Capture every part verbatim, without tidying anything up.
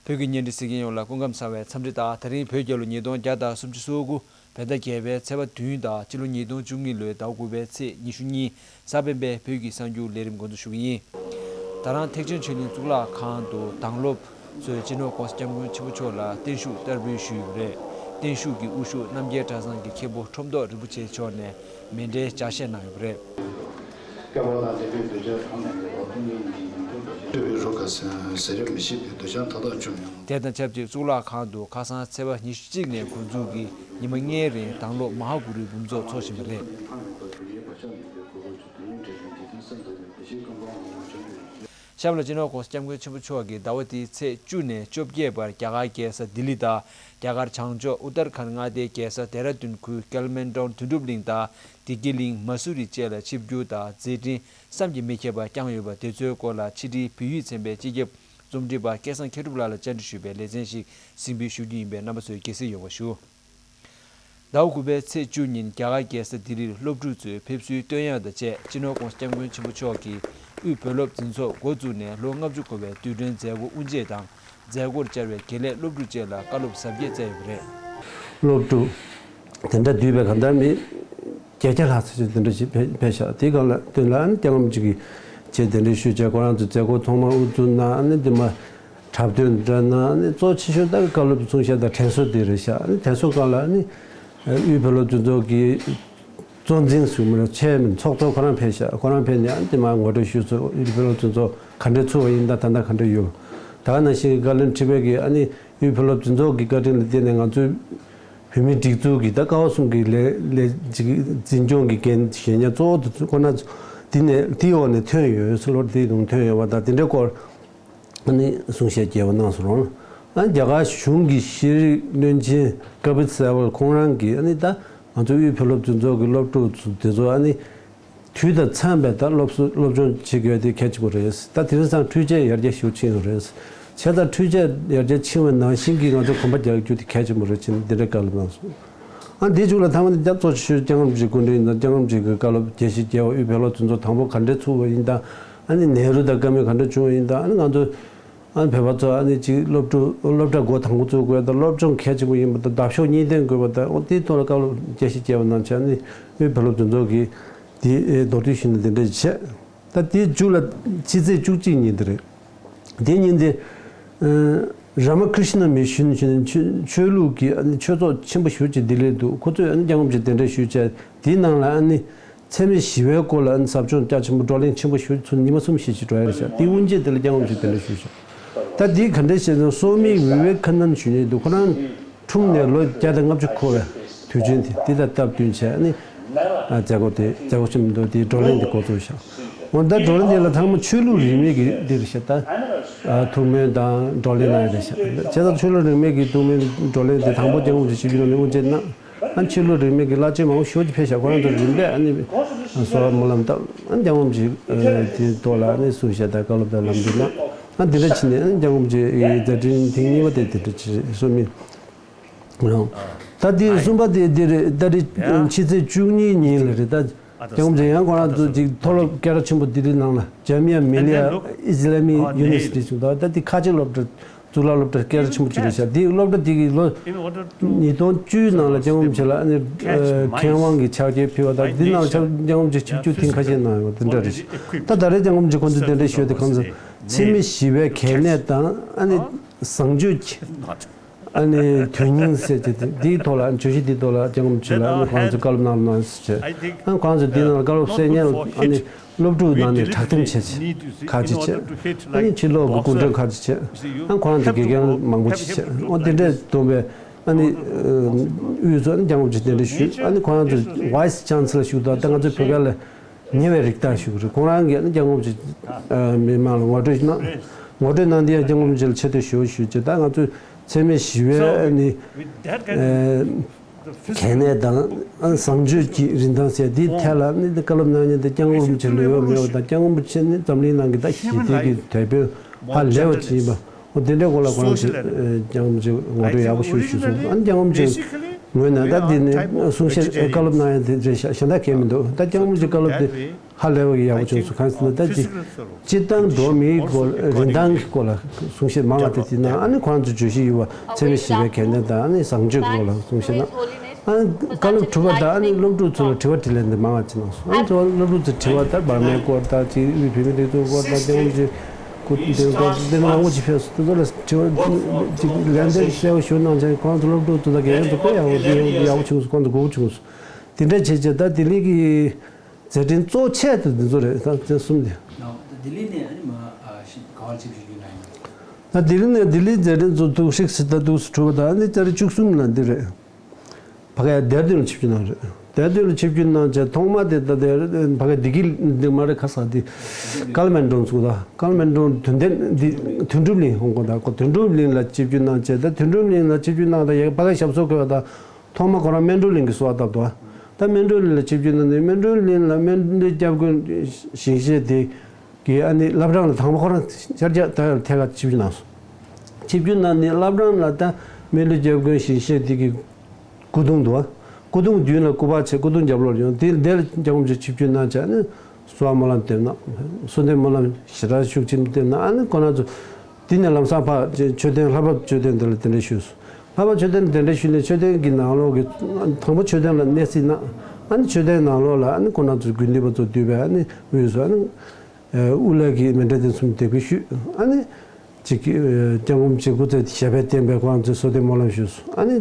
བོད་ཀྱི་བརྙན་འཕྲིན་གཟིགས་མཁན་ཡོངས་ལ་སྐུ་ཁམས་བཟང་བའི་འཚམས་འདྲི་དང་། ད་རིང་བོད་རྒྱལ་ལོ་ཉིས་སྟོང་བརྒྱ་དང་སུམ་ཅུ་སོ་དགུ་བོད་ཟླ་བརྒྱད་པའི་ཚེས་པ་བདུན་དང་། སྤྱི་ལོ་ཉིས་སྟོང་བཅུ་གཉིས་ལོའི་ཟླ་དགུ་པའི་ཚེས་ཉི་ཤུ་གཉིས་གཟའ་སྤེན་པའི་བོད་ཀྱི་གསར་འགྱུར་ལས་རིམ་འགོ་འཛུགས་ཞུ་གི་ཡིན། ད་རང་ཐེག་ཆེན་ཆོས་གླིང་གཙུག་ལག་ཁང་དུ་དྭང་སློབ་ཚོས་སྤྱི་ནོར་༸གོང་ས་༸སྐྱབས་མགོན་ཆེན་པོ་མཆོག་ལ་བརྟན་བཞུགས་བསྟར་འབུལ་ཞུས་ཡོད་པ་རེད། བརྟན་བཞུགས་ཀྱི་དབུ་བཞུགས་རྣམ་རྒྱལ་གྲྭ་ཚང་གི་མཁན་པོ་ཁྲོམ་ཐོག་རིན་པོ་ཆེ་མཆོག་ནས་མཎྜལ་ལྗགས་བཤད་གནང་ཡོད་པ་རེད། བསྐལ་པ་དང་ལྡན་པའི་གདུལ་བྱ་ཐམས་ཅད་ཀྱི་ལ་ཐུགས་ཉིད་ཀྱི་ཡིན་མཐུན་དུ་སྤྲུལ་པའི་རོ་ཁ་ཟེར་ཟེར་རེ་མི་ཤེས་པའི་གདུལ་བྱ་མཐའ་དག་བཅོམ་ཡང་། དེ་དང་ཆབས་ཅིག་གཙུག་ལག་ཁང་དུ་ཁ་སང་ཚེས་པ་ཉི་ཤུ་གཅིག་ནས་འགོ་འཛུགས་ཀྱིས་ཉི་མ་ལྔའི་རིང་དྭང་སློབ་མ་ཧཱ་གུ་རུའི་འབུམ་ཚོགས་འཚོགས་བཞིན་པ་རེད། ཤབ་ལ་སྤྱི་ནོར་༸གོང་ས་༸སྐྱབས་མགོན་ཆེན་པོ་མཆོག་གིས་ཟླ་བ་འདིའི་ཚེས་བཅུ་ནས་བཅོ་བརྒྱད་བར་རྒྱ་གར་རྒྱལ་ས་ལྡི་ལི་དང་རྒྱ་གར་བྱང་ཕྱོགས་ཨུ་ཏར་ཁཱན་མངའ་སྡེའི་རྒྱལ་ས་ལྡེ་ར་ལྡུན་ཁུལ་ཀལ་མན་ཀྲོང་དོན་གྲུབ་གླིང་དང་བདེ་སྐྱིད་གླིང་། མ་སུ་རི་བཅས་ལ་ཆིབས་བསྒྱུར་དང་མཛད་འཕྲིན་བསམ་གྱིས་མི་ཁྱབ་པ་བསྐྱངས་ཡོད་པ་དེ་ཚོའི་སྐོར་ལ་ཕྱི་དྲིལ་བོད་ཡིག་ཚན་པའི་སྤྱི་ཁྱབ་རྩོམ་སྒྲིག་པ་སྐལ་བཟང་མཁས་གྲུབ་ལགས་ལ་བཅར་འདྲི་ཞུས་པའི་ལེ་ཚན་ཞིག་གཟིགས་འབུལ་ཞུ་རྒྱུ་ཡིན་པས་རྣམ་པ་ཚོས་དགྱེས་གཟིགས་ཡོང་བ་ཞུ། ཟླ་བ་དགུ་པའི་ཚེས་བཅུ་ཉིན་རྒྱ་གར་རྒྱལ་ས་ལྡི་ལིར་སློབ་ཕྲུག་ཚོས་ཕེབས་བསུའི་བསྟོད་དབྱངས་དང་བཅས་སྤྱི་ནོར་༸གོང་ས་༸སྐྱབས་མགོན་ཆེན་པོ་མཆོག་གིས་དབུས་བོད་སློབ་འཛིན་ཚོགས་འགོ་བཙུགས་ནས་ལོ་ལྔ་བཅུ་འཁོར་བའི་དུས་དྲན་མཛད་སྒོ་དབུ་འབྱེད་དང་། མཛད་སྒོར་བཅར་བའི་དགེ་ལས་སློབ་ཕྲུག་བཅས་ལ་བཀའ་སློབ་ཟབ་རྒྱས་སྩལ་ཡོད་པ་རེད། སློབ་ཕྲུག་དེ་འདྲ་འདུས་པའི་གང་ལྟར་མི་བརྒྱད་བརྒྱ་ལྷག་ཙམ་ཞིག་དེ་འདྲ་ཞིག་ཕེབས་ཕེབས་ཤག་དེའི་སྒང་ལ་སྟོན་ལ་ཨ་ནི་སྐྱབས་མགོན་ཆེན་པོ་མཆོག་གིས་དེ་འདྲ་ཞུས་བྱས་ཁོ་རང་ཚོ་མཛད་སྒོ་ཐོག་མར་དབུ་བཙུགས་གནང་། ཨ་ནི་དེ་མ་འཁྲབ་སྟོན་འདྲ་གནང་། ཨ་ནི་གཙོ་ཆེ་ཤོས་ད་བཀའ་སློབ་གསུང་བཤད་དང་དྲན་གསོ་དེ་རེད་ཤག་ཨ་ནི་དྲན་གསོ་སྒང་ལ་ཨ་ནི་དབུས་བོད་སློབ་འཛིན་ཚོགས་ཀྱི་གཙོ་འཛིན་ཟུར་མི་ལ་ཆེ་མིན་ཚོགས་གཙོ་ཁོ་རང་ཕེབས་ཤག་ཁོ་རང་ཕེབས་ནས་ཨ་ནི་དེ་མ་ངོ་སྤྲོད་ཞུས་སོང་། དབུས་བོད་སློབ་འཛིན་ཚོགས་ག་འདྲས་ཚུགས་པ་ཡིན་ད་ད་ལྟ་ག་འདྲས་ཡོད། ད་ག་ནང་བཞིན་བཀའ་བློན་ཁྲི་པ་གིས་ཨ་ནི་དབུས་བོད་སློབ་འཛིན་ཚོགས་ཀྱི་བཀའ་དྲིན་ལ་བརྟེན་ནས་ང་ཚོའི་བོད་མིའི་སྒྲིག་འཛུགས་ཀྱི་ད་ཀ་བ་གསུམ་གྱི་ལས་ལས་ཅིག་འཛིན་སྐྱོང་གི་འགན་བཞེས་མཁན་གཙོ་བོ་དེ་ཚོ་ཁོ་ན་འདི་ནས་འདིའི་འོག་ནས་ཐོན་ཡོད་ཟེར། ལོ་འདིའི་ནང་ཐོན་ཡོད་པ་དང་དེ་འདྲའི་སྐོར་ཨ་ནི་གསུང་བཤད་རྒྱས་པ་གནང་སོང་རོགས། ཨ་ནི་རྒྱ་གར་གཞུང་གི་ཤེས་རིག་བློན་ཆེན་ཀ་པིལ་སེ་བལ་ཁོང་རང་གིས་ཨ་ནི་ད་ང་ཚོ་དབུས་བོད་སློབ་འཛིན་ཚོགས་ཀྱི་སློབ་ཕྲུག་ཚོ་དེ་ཚོ་ཨ་ནི་དུས་དང་འཚམས་པའི་ད་སློབ་གསོ་སློབ་སྦྱོང་བྱེད་དགོས་དེ་གལ་ཆེན་པོ་རེད། ད་དེང་སང་འཕྲུལ་ཆས་ཡར་རྒྱས་ཤུགས་ཆེན་ཡོད་རེད། བྱས་ཙང་འཕྲུལ་ཆས་ཡར་རྒྱས་ཕྱིན་པ་ནང་བཞིན་གྱི་ང་ཚོ་གོམ་པ་རྒྱག་རྒྱུ་དེ་གལ་ཆེན་པོ་རེད་ཅེས་འདི་འདྲའི་བཀའ་སློབ་གནང་སོང་། ཨ་འདིའི་མཇུག་ལ་མཐའ་མ་ནི་རྒྱ་གཙོ་ཆེ་ཤོས་སྐྱབས་མགོན་རིན་པོ་ཆེའི་སྐུ་མགྲོན་ཡིན་ད། སྐྱབས་མགོན་རིན་པོ་ཆེའི་བཀའ་སློབ་རྒྱས་བཤད་རྒྱས་པ་དབུས་བོད་སློབ་འཛིན་ཚོགས་དང་པོ་ག་འདྲས་ཚུགས་པ་ཡིན་ད། ཨ་ནི་ནེ་རུ་དང་བཀའ་མོལ་ག་འདྲས་བྱུང་བ་ཡིན་ད། ཨ་ནི་ང་ཚོ་ཨ་བོད་པ་ཚོ་ཨ་ནི་ཅིག་སློབ་ཕྲུག་སློབ་གྲྭ་འགོ་དང་པོ་བཙུགས་དགོས་ད། སློབ་སྦྱོང་གལ་ཆེན་པོ་ཡིན་པ་དང་འདབ་གཤོག་གཉིས་ལྡན་དགོས་པ་དང་། འོ་དེའི་ཐོག་ལ་བཀའ་སློབ་རྒྱས་བཤད་རྒྱས་པ་གནང་བྱས། ཨ་ནི་དབུས་བོད་སློབ་འཛིན་ཚོགས་ཀྱིས་དེ་མདོར་བསྡུས་ཞུས་ན་དེ་འདྲ་བྱས། ད་དེའི་མཇུག་ལ་ཕྱི་ཚེས་བཅུ་གཅིག་ཉིན་དེ་རེད། དེ་ཉིན་དེ་ར་མ་ཀྲི་ཤི་ན་མི་ཤུན་ཞུ་ནས་ཆོས་ཆོས་ལུགས་ཀྱི་ཨ་ནི་ཆོས་ཚོགས་ཆེན་པོ་ཞེ་པོ་ཅིག་ལྡི་ལིར་འདུག་ཁོ་ཚོས་ཨ་ནི་སྐྱབས་མགོན་རིན་པོ་ཆེ་དེ་འདྲ་ཞུས་བྱས། དེའི་ནང་ལ་ཨ་ནི་འཚེ་མེད་ཞི་བའི་སྐོར་ལ་ཨ་ནི་ཟབ་སྦྱོང་རྒྱ་ཆེན་པོ་བགྲོ་གླེང་ཆེན་པོ་ཞེ་པོ་ཅིག་ཚུགས། ཉི་མ་གསུམ་བཞི་ཅིག་འགྲོ་ཡ་རེད་ཤག་དེའི་དབུ་འབྱེད་དེ་ལ་སྐྱབས་མགོན་རིན་པོ་ཆེ་དེ་འདྲ་ཞུས་ཤག་ད་དེའི་ག་འདྲ་བྱས་ན་སོ་མི་ཝི་ཝེ་ཁ་ནན་ཞུ་མཁན་འདུག་ཁོ་རང་འཁྲུངས་ནས་ལོ་བརྒྱ་དང་ལྔ་བཅུ་འཁོར་བའི་དུས་ཆེན་དེ་འདི་དང་སྟབས་བསྟུན་བྱས་ནས་ཨ་མཛད་སྒོ་དེ་མཛད་སྒོ་ཆེན་པོ་འདུག་དེའི་བགྲོ་གླེང་དེ་འགོ་བཙུགས་ཤག་འོ་ད་བགྲོ་གླེང་དེ་ལ་ཚང་མ་ཆོས་ལུགས་རིས་མེད་ཀྱི་འདི་རེད་ཤག་ད་ཨ་ཐུགས་སྨོན་དང་བགྲོ་གླེང་གནང་ཡ་རེད་ཤག་བྱས་ཙང་ཆོས་ལུགས་རིས་མེད་ཀྱི་ཐུགས་སྨོན་བགྲོ་གླེང་དེ་དང་པོ་སྐྱབས་མགོན་རིན་པོ་ཆེ་ཆིབས་བསྒྱུར་གནང་ནས་དབུ་འབྱེད་གནང་། ཨ་ཆོས་ལུགས་རིས་མེད་ཀྱི་བླ་ཆེན་མང་པོ་ཞེ་པོ་ཅིག་ཕེབས་ཤག་ཁོ་རང་ཚོ་རིམ་པས་ཨ་ནི་གསོལ་བ་སྨོན་ལམ་བཏབ། ཨ་སྐྱབས་མགོན་རིན་པོ་ཆེ་དེའི་ཐོག་ལ་ཨ་ནི་གསུང་བཤད་དང་བཀའ་སློབ་དང་ལམ་སྟོན་གནང་། ཨ་འདི་འདྲ་བྱས་ནས་ཨ་ནི་སྐྱབས་མགོན་རིན་པོ་ཆེའི་མཛད་འཕྲིན་ཐེངས་གཉིས་པ་དེ་དེ་འདྲ་བྱས་སོང་མི། ད་དེ་གསུམ་པ་དེ་འདི་རེད། ད་རེས་ཕྱི་ཚེས་བཅུ་གཉིས་ཉིན་ལ་རེད། ད་སྐྱབས་མགོན་རིན་པོ་ཆེ་ཡང་ཁོ་རང་ཚོ་ཅིག་མཐོ་སློབ་སྐད་གྲགས་ཆེན་པོ་ལྡི་ལི་ནང་ལ་ཇ་མི་ཡ་མི་ལི་ཡ་ཨི་སི་ལ་མི་ཡུ་ནི་ཝར་སི་ཊི་ཞིག་འདུག་ད་དེ་ཁ་ཆེ་སློབ་གྲྭ། གཙུག་ལག་སློབ་གྲྭ་སྐད་གྲགས་ཆེན་པོ་ཅིག་རེད་ཤག་དེའི་སློབ་གྲྭ་དེ་གི་ལོ་ཉིས་སྟོང་བཅུ་ནང་ལ་སྐྱབས་མགོན་རིན་པོ་ཆེ་ལ་ཨ་ནི་མཁས་དབང་གི་ཕྱག་འཁྱེར་ཕུལ་བ་དང་། དེ་ནང་ལ་སྐྱབས་མགོན་རིན་པོ་ཆེ་ཆིབས་བསྒྱུར་ཐེངས་ཁ་ཤས་གནང་ཡོད་པ་དེ་འདྲ་རེད་ཤག་ད་ད་རེས་སྐྱབས་མགོན་རིན་པོ་ཆེ་ཁོང་ཚོས་དེ་འདྲ་ཞུས་ཏེ་ཁོང་ཚོ་འཚེ་མེད་ཞི་བའི་གལ་གནད་དང་ཨ་ནི་བཟང་སྤྱོད་ཀྱི་ཨ་ནི་དོན་སྙིང་ཟེར་གྱི་དེ་འདིའི་ཐོག་ལ་བརྗོད་གཞི་འདིའི་ཐོག་ལ་སྐྱབས་མགོན་རིན་པོ་ཆེ་ལ་ཨ་ནི་ཁོང་ཚོས་བཀའ་སློབ་གནང་གནང་ཟེར་བྱས། ཨ་ནི་ཁོང་ཚོས་འདི་ནང་ལ་བཀའ་སློབ་གསན་མཁན་ཨ་ནི། སློབ་ཕྲུག་ནང་ནས་གྲགས་ལྡན་བྱས་བྱས་ཁག་ཅིག་བྱས། ཨ་ནི་ཕྱི་ལོགས་ཀྱི་སྐུ་མགྲོན་ཁག་ཅིག་བྱས། ཨ་ཁོ་རང་ཚོ་དགེ་རྒན་མང་པོ་ཅིག་བྱས། ཨོ་དེ་འདྲས་བསྡོམས་པས་ཨ་ནི་དབུས་ཚོ་ཨ་ནི་སྐྱབས་མགོན་རིན་པོ་ཆེ་དེ་འདྲས་ཞུས། ཨ་ནི་ཁོ་རང་ཚོ་ཝའི་སི་ཅན་སི་ལར་ཞུ་དང་ད་ང་ཚོའི་བོད་སྐད་ལ་ཉེ་བའི་རིགས་བདག་ཞུ་གི་རེད། ཁོང་རང་གིས་ཨ་ནི་སྐྱབས་མགོན་རིན་པོ་ཆེ་མི་མང་ལ་ངོ་སྤྲོད་གནང་། ངོ་སྤྲོད་གནང་དུས་ཡང་སྐྱབས་མགོན་རིན་པོ་ཆེ་ལ་ཆེ་བསྟོད་ཞུ་ཞུས་བྱས། ད་ང་ཚོས་འཚེ་མེད་ཞི་བའི་ཨ་ནི། གལ་གནད་དང་བཟང་སྤྱོད་ཀྱི་རིན་ཐང་ཟེར་འདིའི་ཐད་ལ་ནི་བཀའ་སློབ་གནང་མཁན་དེ་སྐྱབས་མགོན་རིན་པོ་ཆེ་ལོས་ཡོད་མེད་པ་དང་། སྐྱབས་མགོན་རིན་པོ་ཆེ་ནི་འཛམ་གླིང་ནང་གི་ད་ཞི་བདེ་གི་དེད་དཔོན་ཧ་ལས་པ་ཅིག་ཡིན་པ། འོ་དེ་འདྲའི་སྐོར་ལ་ཁོ་རང་ཚོས་སྐྱབས་མགོན་རིན་པོ་ཆེ་ངོ་སྤྲོད་ཡག་པོ་ཞིག་ཞུས་སོང་། ཨ་ནི་སྐྱབས་མགོན་རིན་པོ་ཆེ་ངོས་ནས་ད་འདི་ནི་གསུང་བཤད་བཀའ་སློབ་གནང་ཡ་དེ་རེད་ཤག་གཞན་དག་གང་མི་འདུག་ད་སྐྱབས་མགོན་རིན་པོ་ཆེ་བཀའ་སློབ་དེ། ཧ་ལས་པ་གི་ཡག་པོ་བྱུང་སོང་། གང་ཟེར་ན་ད་ཅི་སྤྱིར་བཏང་འགྲོ་བ་མིའི་སྐོར་རིན་ཐང་གི་སྐོར་ལ་གསུང་བཤད་མང་བ་དེ་དེ་ན་ཨ་ནི་ཁོང་ཚོ་བརྗོད་གཞི་ཡོད་པ་འཚེ་མེད་ཞི་བའི་འགན་ལེན་དང་ཨ་ནི་བཟང་སྤྱོད་སྐོར་ལ་གསུང་བཤད་གནང་། ཨ་ནི་བཀའ་སློབ་གྲུབ་པ་དང་ཨ་ནི་སློབ་ཕྲུག་ཚོ་ལ་དྲི་བ་དྲིས་ལན་དེ་མང་བ་ཅིག་གནང་སོང་། ཨ་ནི་ཚོ་སློབ་ཕྲུག་ཚོས་དྲི་བ་ད་འབར་མའི་སྐོར་དང་ཅིག་དབུས་བོད་མིའི་སྒྲིག་འཛུགས་སྐོར་དང་དེ་འོག་ཅིག་སྐུ་དེ་སྐོར་དེ་མང་པོ་ཅིག་ཕེབས་སོང་། དེ་ཚོ་ལ་དྲི་བ་ཅིག་ལན་འདེབས་གསལ་པོ་ཞུ་གནང་བྱས་ཁོང་ཚོ་སློབ་ཕྲུག་ཚོ་ལ་དགེ་རྒན་ཚོ་དཔེ་ཡག་པོ་ཡག་པོ་བྱུང་སོང་། ཁོང་ཚོ་མགོ་བོ་བྱུང་སོང་། དེ་འདྲ་བྱས་བྱས་ད་ལྡི་ལི་གི་མཛད་འཕྲིན་གཙོ་ཆེ་དེ་འདི་ཚོ་རེད། ད་དེ་གསུམ་དེ། ལྡི་ལི་ནས་ཨ་ནི་མ་ཨ་ཤི་ག་བར་ཆིབས་ཞུ་རྒྱུ་ན་ཡིན། ད་ལྡི་ལི་ནས་ལྡི་ལིའི་མཛད་འཕྲིན་ཚོ་ཐུགས་ཤིག་སི་ད་ཐུགས་སུ་གྲུབ་པ་ད་ཨ་ནི་ཏ་རིག་བཅུ་གསུམ་ལ་འདི་རེད། ཕ་གི་ལྡེ་ར་ལྡུན་ལ་ཆིབས་བསྒྱུར་གནང་རེད། ལྡེ་ར་ལྡུན་ལ་ཆིབས་བསྒྱུར་གནང་བྱས་ཐོག་མ་དེ་ད་དེ་ཕ་གི་བདེ་སྐྱིད་འདི་མ་རེད། ཁ་ས་འདི་ཀལ་མན་ཌོང་ཚུགས་ད་ཀལ་མན་ཌོང་དོན་ལྡན་འདི་དོན་གྲུབ་གླིང་ཧོང་ཀོང་ད་ཁོ་དོན་གྲུབ་གླིང་ལ་ཆིབས་བསྒྱུར་གནང་བྱས་ད་དོན་གྲུབ་གླིང་ལ་ཆིབས་བསྒྱུར་གནང་ད་ཡ་ཕ་གི་ཞབས་སོར་བཀོད་པ་ད། ཐོག་མ་ཁོ་རང་མན་ཌོ་གླིང་གི་གསོལ་བ་བཏབ་འདུག་ད་མན་ཌོ་གླིང་ལ་ཆིབས་བསྒྱུར་གནང་ནས་མན་ཌོ་གླིང་ལ་མན་ཌོ་སྐྱབས་མགོན་ཞིང་གཤེགས་དེ་གི་ཨ་ནི་བླ་བྲང་ལ་དང་པོ་ཁོ་རང་ཤར་རྒྱག་ད་ཐད་ཀར་ཆིབས་བསྒྱུར་གནང་སོང་། ཆིབས་བསྒྱུར་གནང་ནས་བླ་བྲང་ལ་ད་མན་ཌོ་སྐྱབས་མགོན་ཞིང་གཤེགས་དེ་གི་སྐུ་གདུང་འདུག་སྐུ་གདུང་མདུན་ལ་སྐུ་པར་བྱས་སྐུ་གདུང་རྒྱབ་ལོགས་ཡོང་དེ་དེ་ལ་སྐྱབས་མགོན་ཆིབས་བསྒྱུར་གནང་བྱས་ཨ་ནི། གསོལ་བ་སྨོན་ལམ་འདེབས་ན། གསོལ་འདེབས་སྨོན་ལམ་ཞེ་དྲག་ཤུགས་ཆེན་པོ་འདེབས་ན་ཨ་ནི་ཁོ་རང་ཚོ། དེ་ནས་ལམ་སང་ཕར་མཆོད་རྟེན་ལྷ་བབས་མཆོད་རྟེན་དེ་ལ་གདན་འདྲེན་ཞུས་སོང་། ལྷ་བབས་མཆོད་རྟེན་གདན་འདྲེན་ཞུས་ནས་མཆོད་རྟེན་གྱི་ནང་ལོགས་ཀྱི་དང་པོ་མཆོད་རྟེན་ལ་གནས་གཟིགས་གནང་། ཨ་ནི་མཆོད་རྟེན་ནང་ལོགས་ལ་ཨ་ནི་ཁོ་རང་ཚོ་དགེ་འདུན་པ་ཚོ་འདུས་པའི་ཨ་ནི་དབུས་སུ་ཨ་ནི། དབུ་བླ་གིས་མཎྜལ་རྟེན་གསུམ་འདེགས་འབུལ་ཞུས། ཨ་ནི། ཅིག་སྐྱབས་མགོན་ཆེན་སྐུ་ཚེ་ཞབས་པད་བརྟན་པའི་ཁོ་རང་ཚོས་གསོལ་འདེབས་སྨོན་ལམ་ཞུས་སོང་། ཨ་ནི།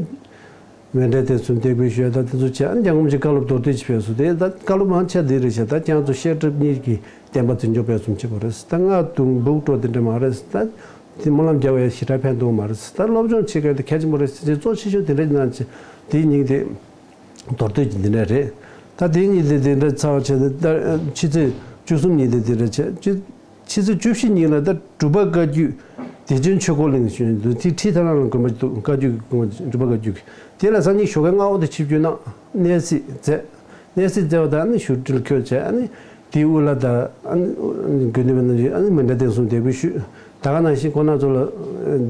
མཎྜལ་རྟེན་གསུམ་འདེགས་འབུལ་ཞུས་ད་དེ་ཚོ་བྱས་ཨ་ནི་སྐྱབས་མགོན་ཆེན་བཀའ་སློབ་མདོར་བསྡུས་ཅིག་ཕེབས་སོང་། དེ་ད་བཀའ་སློབ་མང་ཆེ་འདི་རེད་བྱས་ད་ཁྱེད་རང་ཚོ་བཤད་སྒྲུབ་གཉིས་ཀྱི་བསྟན་པ་འཛིན་སྐྱོང་སྤེལ་གསུམ་བྱེད་དགོས་རེད། ད་རྔ་རྡུང་འབུག་ཀྲོ་དེ་འདྲ་མ་རེད། ད་དེ་སྨོན་ལམ་རྒྱག་པའི་ཞེ་དྲག་ཕན་ཐོགས་མ་རེད། ད་སློབ་སྦྱོང་བྱེད་མཁན་དེ་གལ་ཆེན་པོ་རེད། དེ་གཙོ་ཆེ་ཤོས་དེ་འདྲ་ཡིན་ན་བྱས་དེའི་ཉིན་དེ་མདོར་བསྡུས་ཀྱི་འདི་འདྲ་རེད། ད་དེའི་ཉིན་དེ་དེ་འདྲ་ཚར་བ་བྱས་ད་ད་ཕྱི་ཚེས་བཅུ་གསུམ་ཉིན་དེ་དེ་འདྲ་བྱས། ཕྱི་ཕྱི་ཚེས་བཅུ་བཞི་ཉིན་ལ་ད་འབྲུག་པ་བཀའ་བརྒྱུད་བདེ་ཆེན་ཆོས་འཁོར་གླིང་ཞུ་ཡིན་འདུག་དེ་ཁྲི་ཐར་ལམ་ལ་དགོན་པ་འདུག་བཀའ་བརྒྱུད་ཀྱི་དགོན་པ་འབྲུག་པ་བཀའ་བརྒྱུད་ཀྱི་དེ་ལ་སང་ཉིན་ཞོགས་ཀས་སྔ་པོ་དེ་ཆིབས་བསྒྱུར་གནང་། གནས་གཟིགས་མཛད། གནས་གཟིགས་མཛད་པ་དང་ཨ་ནི་བཞུགས་ཁྲིར་འཁོད་བྱས་ཨ་ནི་དེའི་དབུ་བླ་དང་ཨ་ནི་དགེ་འདུན་པ་རྣམས་ཀྱིས་ཨ་ནི་མཎྜལ་རྟེན་གསུམ་འདེགས་འབུལ་ཞུས། ད་ག་ནང་བཞིན་ཁོང་རྣམ་ཚོ་ལ་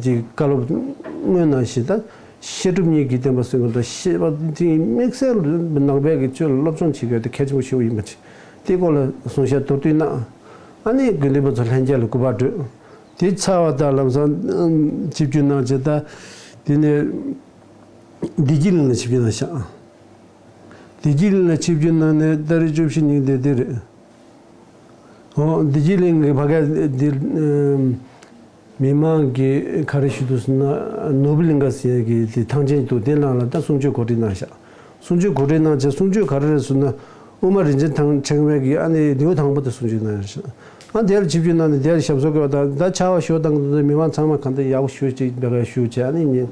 འདི་བཀའ་སློབ་སྔོན་ནང་བཞིན་ད་བཤད་སྒྲུབ་གཉིས་ཀྱི་བསྟན་པ་སྲུང་བ་དང་བཤད་པ་དེ་དམིགས་བསལ་ནང་པའི་གི་ཆོས་ལ་སློབ་སྦྱོང་བྱེད་དགོས་དེ་གལ་ཆེན་པོ་ཞིག་ཡིན་པ་ཅིག་དེའི་སྐོར་ལ་གསུང་བཤད་མདོར་བསྡུས་གནང་། ཨ་ནི་དགེ་འདུན་པ་ཚོ་ལྷན་རྒྱས་ལ་སྐུ་པར་སྤྲོད། དེ་ཚར་བ་དང་ལམ་སང་ཆིབས་བསྒྱུར་གནང་བྱས་ད་དེ་ནས་བདེ་སྐྱིད་གླིང་ལ་ཆིབས་བསྒྱུར་གནང་ཤག་བདེ་སྐྱིད་གླིང་ལ་ཆིབས་བསྒྱུར་གནང་ནས་ཏ་རིག་བཅུ་བཞི་ཉིན་དེ་དེ་རེད། འོ་བདེ་སྐྱིད་གླིང་གི་ཕ་ག་འདི་མི་མང་གིས་ག་རེ་ཞུ་འདུག་ཟེར་ན་ནོར་བུ་གླིང་ག་ཟེར་གི་དེ་ཐང་ཆེན་འདུག་དེ་ནང་ལ་ད་གསུང་ཆོས་གོ་སྒྲིག་གནང་ཤག་གསུང་ཆོས་གོ་སྒྲིག་གནང་བྱས་གསུང་ཆོས་ག་རེ་རེད་ཟེར་ན་དབུ་མ་རིན་ཆེན་ཐང་ཕྲེང་བའི་གི་ཨ་ནི་ལེའུ་དང་པོ་དེ་གསུང་ཆོས་གནང་ཤག་ཨ་དེ་ལ་ཆིབས་བསྒྱུར་གནང་ནས་དེ་ལ་ཞབས་སོར་བཀོད་པ་དང་ད་ཕྱག་དབང་ཞུ་བ་དང་མི་མང་ཚང་མ་གང་ལྟར་ཡག་པོ་ཞུ་ཅིག་འབད་ག་ཞུ་བྱས་ཨ་ནི་ཉིན་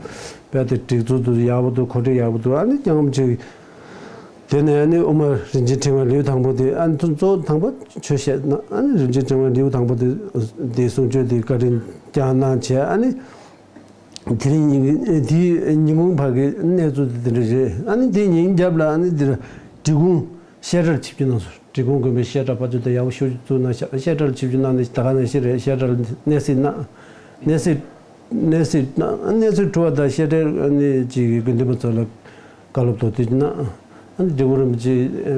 དཔེ་དེ་སྒྲིག་འཛུགས་འདུག་ཡག་པོ་འདུག་གོ་སྒྲིག་ཡག་པོ་འདུག་ཨ་ནི་སྐྱབས་མགོན་ཆེན་དེ་ནས་ཨ་ནི་དབུ་མ་རིན་ཆེན་ཕྲེང་བའི་ལེའུ་དང་པོ་དེ་ཨ་ནི་གཙོ་བོ་དང་པོ་ཆོས་བཤད་ན་ཨ་ནི་རིན་ཆེན་ཕྲེང་བའི་ལེའུ་དང་པོ་དེ་དེ་གསུང་ཆོས་དེ་བཀའ་དྲིན་བསྐྱངས་གནང་བྱས་ཨ་ནི་དེ་རིང་ཉིན་དེའི་ཉིན་གུང་བར་གྱི་གནས་ཚུལ་དེ་འདྲ་རེད། ཨ་ནི་དེ་ཉིན་རྒྱབ་ལ་ཨ་ནི་འདིར་འབྲི་གུང་བཤད་གྲྭར་ཆིབས་བསྒྱུར་གནང་སོང་། འབྲི་གུང་དགོན་པའི་བཤད་གྲྭ་ཕར་ཚུར་དེ་ཡག་པོ་ཞིག་བཙུགས་གནང་ཤག་བཤད་གྲྭར་ཆིབས་བསྒྱུར་གནང་ནས་ད་ག་ནང་བཞིན་རེད། བཤད་གྲྭར་གནས་གཟིགས་གནང་། གནས་གཟིགས་གནས་གཟིགས་གནང་། གནས་ཚུལ་གྲུབ་པ་དང་བཤད་གྲྭའི་ཨ་ནི་ཅིག་དགེ་འདུན་པ་ཚོ་ལ་བཀའ་སློབ་མདོར་བསྡུས་གནང་། ཨ་ནི་འབྲི་གུང་རིན་པོ་ཆེས་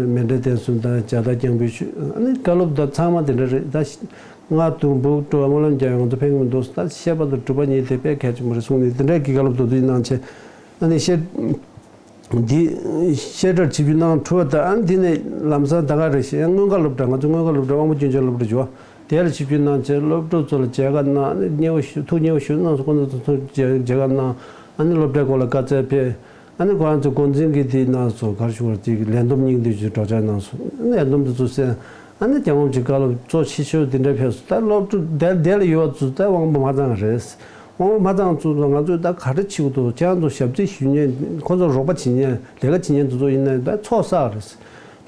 མཎྜལ་རྟེན་གསུམ་དང་ཇ་དང་རྐྱང་འབུལ་ཞུས། ཨ་ནི་བཀའ་སློབ་དང་ཚང་མ་དེ་འདྲ་རེད། ད་སྔ་དུ་འབུག་སྤྲོ་བ་སྨོན་ལམ་རྒྱག་ཡོང་དུ་ཕན་གི་མི་འདུག་ད་བཤད་པ་དང་སྒྲུབ་པ་གཉིས་དེ་དཔེ་གལ་ཆེན་པོ་རེད་གསུངས་ནས་དེ་འདྲའི་གི་བཀའ་སློབ་མདོར་བསྡུས་གནང་བྱས། ཨ་ནི་བཤད་འདི་བཤད་གྲྭར་ཆིབས་བསྒྱུར་གནང་གྲུབ་པ་དང་ཨ་ནི་དེ་ནས་ལམ་སང་ད་ག་རེ་བཤད་ཡང་མངོན་དགའ་སློབ་གྲྭ་ང་ཚོ་མངོན་དགའ་སློབ་གྲྭ་དབང་པོ་སྐྱོན་ཅན་སློབ་གྲྭ་འབྱོར་བ་དེ་ལ་ཆིབས་བསྒྱུར་གནང་བྱས་སློབ་ཕྲུག་ཚོ་ལ་མཇལ་ཁ་གནང་། ཨ་ནི་མཉེས་པོ་ཞུ་ཐུགས་མཉེས་པོ་ཞུ་གནང་སོང་། ཁོང་ཚོ་ཚོ་མཇལ་ཁ་གནང་། ཨ་ནི་སློབ་གྲྭའི་སྐོར་ལ་བཀའ་སྩལ་ཕེབས། ཨ་ནི་ཁོ་རང་ཚོ་འགོ་འཛིན་གྱིས་དེ་གནང་སོང་། ག་རེ་ཞུ་བར་ཅིག་ལས་བསྡོམས་སྙིང་བསྡུས་ཀྱི་སྒྲོག་སྦྱང་གནང་སོང་། ཨ་ནི་ལས་བསྡོམས་དེ་ཚོ་གསན། ཨ་ནི་སྐྱབས་མགོན་གྱི་བཀའ་སློབ་གཙོ་ཆེ་ཤོས་དེ་འདྲ་ཕེབས་སོང་། ད་སློབ་ཕྲུག་དེ་དེ་ལ་ཡོད་པ་ཚོ་ད་དབང་པོ་མ་ཚང་རེད། དབང་པོ་མ་ཚང་ཚོ་ང་ཚོས་ད་ག་རེ་བྱེད་དགོས་འདུག་ཁྱེད་རང་ཚོ་ཞབས་ཕྱི་ཞུ་མཁན་ཁོ་ཚོ་རོགས་པ་བྱེད་མཁན་ལས་ཀ་བྱེད་མཁན་དེ་ཚོ་ཡིན་ན་ད་ཚོགས་བསགས་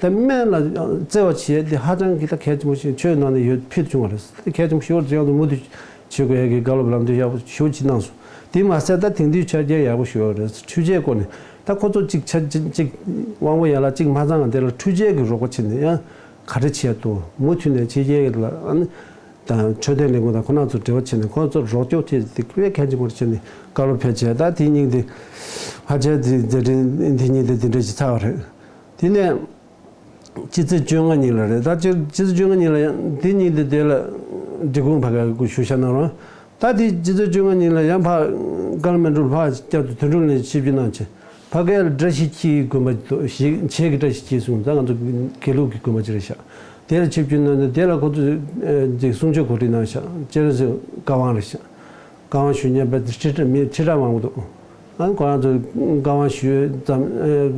རེད། ད་སྨན་ལ་བརྩེ་བ་བྱེད་དེ་ཧ་ཅང་གི་ད་གལ་ཆེན་པོ་ཞིག་ཆོས་ནང་ནས་ཡོད་ཕུལ་བྱུང་བ་རེད། ད་གལ་ཆེན་པོ་ཞིག་བར་ཅང་དུ་མུ་མཐུད་བྱེད་དགོས་ཡ་གི་བཀའ་སློབ་ལམ་སྟོན་ཡག་པོ་ཞེ་པོ་ཅིག་གནང་སོང་། དེ་མ་ཟད་ད་དེང་དུས་ཆ་རྐྱེན་ཡག་པོ་ཞིག་ཡོད་རེད། འཕྲུལ་ཆས་སྐོར་ནས་ད་ཁོ་ཚོ་གཅིག་ཆ་གཅིག་གཅིག་དབང་པོ་ཡན་ལག་གཅིག་མ་ཚང་བ་དེ་ལ་འཕྲུལ་ཆས་ཀྱི་རོགས་པ་བྱེད་ནས་ཡང་ག་རེ་བྱས་འདུག་མུ་མཐུད་ནས་ཕྱི་རྒྱལ་ལ་ཨ་ནི་དང་འཕྲོད་བསྟེན་ལས་ཁུངས་དང་ཁོ་རང་ཚོ་འབྲེལ་བ་བྱས་ནས་ཁོ་ཚོར་རོགས་སྐྱོར་བྱས་དེ་དཔེ་གལ་ཆེན་པོ་བྱས་ནས་བཀའ་སློབ་ཕེབས་བྱས། ད་དེ་སྙིང་དེ་ཧ་ཅང་དེ་མཛད་འཕྲིན་དེ་སྙིང་དེ་དེ་འདྲ་ཞིག་ཚར་བ་རེད། དེ་ནས། ཕྱི་ཚེས་བཅོ་ལྔ་ཉིན་ལ་རེད། ད་ཕྱི་ཕྱི་ཚེས་བཅོ་ལྔ་ཉིན་ལ་ཡང་དེ་ཉིན་དེ་དེ་ལ་འབྲི་གུང་ཕ་ག་གི་ཞུ་ཤ་གནང་རོགས། ད་དེ་ཕྱི་ཚེས་བཅོ་ལྔ་ཉིན་ལ་ཡང་ཕ་ཀ་ལ་མན་གྲུ་ཕ་སྐྱབས་དུ་དོན་གྲུབ་ལ་ཆིབས་བསྒྱུར་གནང་བྱས། ཕ་གའི་བཀྲ་ཤིས་འཁྱིལ་དགོན་པ་དུ་ཞིག་ཆེ་གི་བཀྲ་ཤིས་འཁྱིལ་གསུངས། ད་ང་ཚོ་དགེ་ལུགས་ཀྱི་དགོན་པ་ཅིག་རེད་ཤག་དེ་ལ་ཆིབས་བསྒྱུར་གནང་ནས་དེ་ལ་ཁོ་ཚོས་ཅིག་གསུང་ཆོས་གོ་སྒྲིག་གནང་ཤག་སྤྱན་རས་གཟིགས་བཀའ་དབང་རེད་ཤག་བཀའ་དབང་ཞུ་མཁན་པ་ཁྲི་ཕྲག་མི་ཁྲི་ཕྲག་མང་པོ་འདུག་ཨ་ཁོ་རང་ཚོས་བཀའ་དབང་ཞུ་ཡས་ཙམ།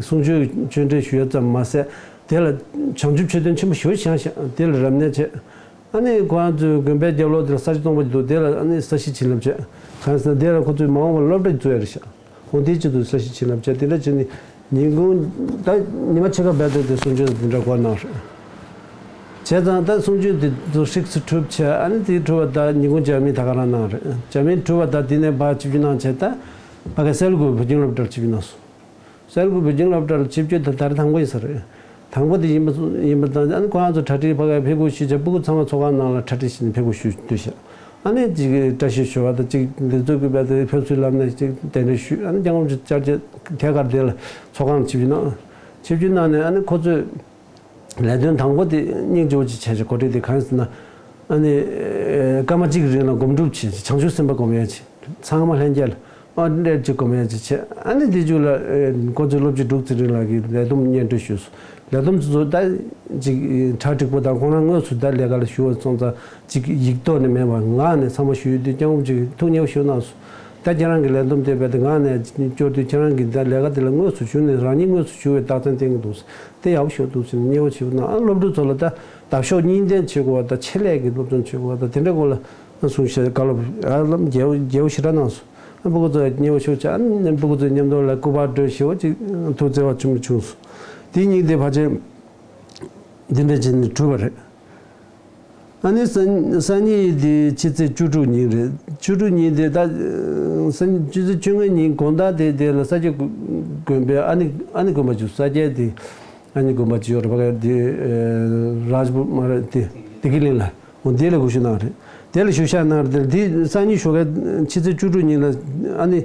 གསུང་ཆོས་ཆོས་འབྲེལ་ཞུ་ཡས་ཙམ་མ་ཟད། དེ་ལ་བྱང་ཆུབ་མཆོད་རྟེན་ཆེན་པོ་ཞེ་པོ་བཞེངས་ཤག་དེ་ལ་རབ་གནས་བྱས། ཨ་ནི་ཁོ་རང་ཚོའི་དགོན་པའི་རྒྱབ་ལོགས་དེ་ལ་ས་ཆ་སྟོང་པ་ཅིག་འདུག་དེ་ལ་ཨ་ནི་ས་གཞི་བྱིན་རླབས་བྱས། གང་ཟེར་ན་དེ་ལ་ཁོ་ཚོས་མ་འོངས་པར་སློབ་གྲྭ་བཙུགས་ཡ་རེད་ཤག་འོ་དེའི་ཆེད་དུ་ས་གཞི་བྱིན་རླབས་བྱས། དེ་འདྲ་བྱས་ནས་ཉིན་གུང་ད་ཉི་མ་ཕྱེད་ཀ་བར་དུ་དེ་གསུང་ཆོས་དེ་འདྲ་གོ་གནང་རེད། བྱས་ཙང་ད་གསུང་ཆོས་དེ་ཚོ་ཧྲིག་སེ་གྲུབ་བྱས། ཨ་ནི་དེ་གྲུབ་པ་ད་ཉིན་གུང་ཇ་མིན་ད་ག་རང་གནང་རེད། ཇ་མིན་གྲུབ་པ་ད་དེ་ནས་ཕར་ཆིབས་བསྒྱུར་གནང་བྱས། ད་ཕ་གི་སེལ་གོ་བོད་ཁྱིམ་སློབ་གྲྭར་ཆིབས་བསྒྱུར་གནང་སོང་། སེལ་གོ་བོད་ཁྱིམ་སློབ་གྲྭར་ཆིབས་བསྒྱུར་དེ་ད་རེས་དང་པོ་ཡིན་ས་རེད། དང་པོ་དེ་ཡིན་པ་ཡིན་པ་དང་། ཨ་ནི་ཁོ་རང་ཚོ་གྲ་སྒྲིག་ཕ་གིར་ཕེབས་སྒུག་ཞུས་བྱས། སྤུ་གུ་ཚང་མ་ཚོགས་ཁང་ནང་ལ་གྲ་སྒྲིག་བྱས་ནས་ཕེབས་སྒུག་ཞུས་སྡོད་ཤག་ཨ་ནི་ཅིག་བཀྲ་ཤིས་ཞུ་བ་དང་། ཅིག་འདི་ཚོ་གི་བར་དུ་ཕེབས་བསུའི་ལམ་ནས་ཅིག་གདན་འདྲེན་ཞུས། ཨ་ནི་སྐྱབས་མགོན་ཆེན་པོ་མཆོག་མཇལ་བྱས་ཐད་ཀར་དེ་ལ་ཚོགས་ཁང་ལ་ཆིབས་བསྒྱུར་གནང་། ཆིབས་བསྒྱུར་གནང་ནས་ཨ་ནི་ཁོ་ཚོས་ལས་དོན་དང་པོ་དེ་སྙིང་རྗེ་པོ་ཅིག་བྱས་བྱས་གོ་སྒྲིག་དེ་གང་ཡིན་ཟེར་ན། ཨ་ནི་སྐར་མ་གཅིག་གི་རིང་ལ་སྒོམ་སྒྲུབ་བྱས། བྱང་ཆུབ་སེམས་དཔའ་སྒོམ་ཡས་བྱས། ཚང་མ་ལྷན་རྒྱས་ལ་ཨ་འདྲས་ཅིག་སྒོམ་ཡས་ཅིག་བྱས། ཨ་ནི་དེ་མཇུག་ལ་ཨེ་ཁོ་ཚོས་སློབ་སྤྱི་འབྲུག་ཚེ་རིང་ལགས་ཀྱིས་ལས་བསྡོམས་སྙན་སྒྲོན་ཞུས་སོང་། ལས་བསྡོམས་ཚོ་ད་ཅིག་གྲ་འགྲིག་པོ་དང་། ཁོང་རང་དངོས་སུ་ད་ལས་ཀ་ལ་ཞུ་བ་སོང་ཙང་ཅིག་ཡིག་ཐོག་ནས་མེད་པར་ངག་ནས་ཚང་མ་ཞུས་དུས་སྐྱབས་མགོན་ཆེན་པོ་མཆོག་ཐུགས་མཉེས་པོ་ཞིག་གནང་སོང་། ད་ཁྱེད་རང་གི་ལས་བསྡོམས་དེ་རྦད་དེ་ངག་ནས་སྐྱོར་དུས་ཁྱེད་རང་གིས་ད་ལས་ཀ་དེ་ལ་དངོས་སུ་ཞུགས་ནས་རང་ཉིད་དངོས་སུ་ཞུགས་པའི་རྟགས་མཚན་བསྟན་གྱི་འདུག་དེ་ཡག་པོ་ཞིག་འདུག་ཟེར་ནས་མཉེས་པོ་ཞིག་གནང་། ཨ་སློབ་ཕྲུག་ཚོ་ལ་ད་འདབ་གཤོག་གཉིས་ལྡན་བྱེད་དགོས་པ་དང་། ཆེད་ལས་ཀྱི་སློབ་སྦྱོང་བྱེད་དགོས་པ་དང་། དེ་འདྲའི་སྐོར་ལ་གསུང་བཤད་བཀའ་སློབ་ཧ་ལམ་རྒྱས་པོ་རྒྱས་པོ་ཞེ་དྲག་གནང་སོང་། ཨ་སྤུ་གུ་ཚོ་མཉེས་པོ་ཞིག་བྱས། ཨ་ནི་སྤུ་གུ་ཚོའི་མཉམ་དུ་ལ་སྐུ་པར་སྤྲོད་ཞེ་པོ་ཅིག་ཐུགས་བརྩེ་བ་ཆེན་པོ་བྱུང་སོང་། དེ་ཉིན་དེ་ཕལ་ཆེར་འདི་འདྲ་བྱས་ནས་གྲུབ་པ་རེད། ཨ་ནི་སང་སང་ཉིན་དེ་ཕྱི་ཚེས་བཅུ་དྲུག་ཉིན་རེད། བཅུ་དྲུག་ཉིན་དེ་ད་སང་ཕྱི་ཚེས་བཅོ་ལྔ་ཉིན་དགོང་དག་དེ་དེ་ལ་ས་སྐྱ་དགོན་པའི་ཨ་ནི་ཨ་ནི་དགོན་པ་ཅིག་ས་སྐྱའི་དེ་ཨ་ནི་དགོན་པ་ཅིག་ཡོད་རེད། ཕ་གིར་དེ་རཱཇ་པུར་མ་རེད། དེ་བདེ་སྐྱིད་གླིང་ལ། འོ་དེ་ལ་སྒོ་ཕྱེ་གནང་རེད། དེ་ལ་ཞུ་བཞག་གནང་རེད། དེ་སང་ཉིན་ཞོགས་ཀས་ཕྱི་ཚེས་བཅུ་དྲུག་ཉིན་ལ་ཨ་ནི་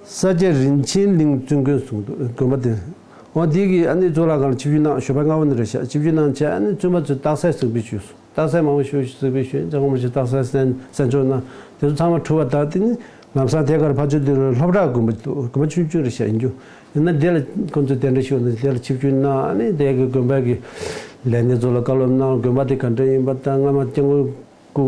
ས་སྐྱ་རིན་ཆེན་གླིང་བཙུན་དགོན་གསུང་འདུག་དགོན་པ་དེ། འོ་དེ་གི་ཨ་ནི་གཙུག་ལག་ཁང་ལ་ཆིབས་བསྒྱུར་གནང་། ཞོགས་པ་སྔ་པོ་ནས་རེད་ཤག་ཆིབས་བསྒྱུར་གནང་བྱས། ཨ་ནི་བཙུན་མ་ཚོས་རྟགས་གསལ་གཟིགས་འབུལ་ཞུས་སོང་། རྟགས་གསལ་མང་པོ་ཞུ་གཟིགས་འབུལ་ཞུས། སྐྱབས་མགོན་རིན་པོ་ཆེ་རྟགས་གསལ་གསན་གསན་འཇོག་གནང་། དེ་ཚོ་ཚང་མ་གྲུབ་པ་དང་། དེ་ནི་ལམ་སང་ཐད་ཀར་ཕར་ཕྱོགས་དེ་ལ་ལྷོ་བྲག་དགོན་པ་འདུག་དགོན་པ་ཆུང་ཆུང་རེད་ཤག་ཡིན་རྒྱུ། ཡིན་ན་དེ་ལ་ཁོང་ཚོས་གདན་འདྲེན་ཞུས་ནས་དེ་ལ་ཆིབས་བསྒྱུར་གནང་། ཨ་ནི་དེ་གི་དགོན་པ་གི་ལས་སྣེ་ཚོ་ལ་བཀའ་སློབ་གནང་། དགོན་པ་དེ་ག་འདྲ་ཡིན་པ་དང་། སྔ་མ་སྐྱབས་མགོན་སྐུ་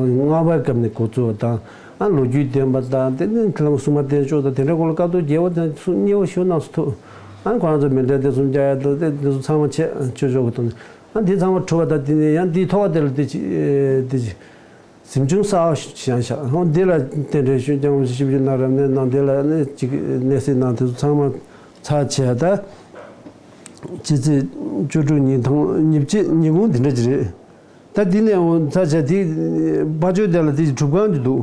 ལྔ་པའི་སྐབས་ནས་འགོ་བཙུགས་པ་དང་། ཨ་ལོ་རྒྱུས་ལྡན་པ་དང་། དེ་ནས་བླ་མ་སྲུང་མ་བསྟེན་ཕྱོགས་དང་། དེ་འདྲའི་སྐོར་ལ་བཀའ་བསྡུར་རྒྱས་པོ་དང་མཉེས་པོ་ཞིག་གནང་སོང་། ཐུགས་ཨ་ཁོ་རང་ཚོ་མཎྜལ་དེ་གསུམ་རྒྱག་ཡ་དང་། དེ་དེ་ཚོ་ཚང་མ་བྱས། ཆོས་ཕྱོགས་ཀྱི་ཐོག་ནས་ཨ་དེ་ཚང་མ་གྲུབ་པ་དང་། དེ་ནས་ཡང་དེའི་ཐོག་དེ་ལ་དེ་ཅི་དེ་ཅི་གཟིམ་ཆུང་གསར་པ་ཞིག་བཞེངས་ཤག་འོ་འདི་ལ་རྟེན་འབྲེལ་ཞུས། སྐྱབས་མགོན་ཆེན་པོ་ཆིབས་བསྒྱུར་གནང་། རབ་གནས་གནང་། དེ་ལ་ནི་ཅིག་གནས་གཟིགས་གནང་། དེ་ཚོ་ཚང་མ་ཚར་བྱས། ད་ཕྱི་ཚེས་བཅུ་དྲུག་ཉིན་དང་ཉིན་ཕྱེད་ཉིན་གུང་འདི་འདྲ་ཅིག་རེད། ད་འདི་ནས་འོང་ཚར་བྱས། དེ་ཕར་ཕྱོགས་དེ་ལ་དེ་སྒྲུབ་ཁང་ཅིག་འདུག་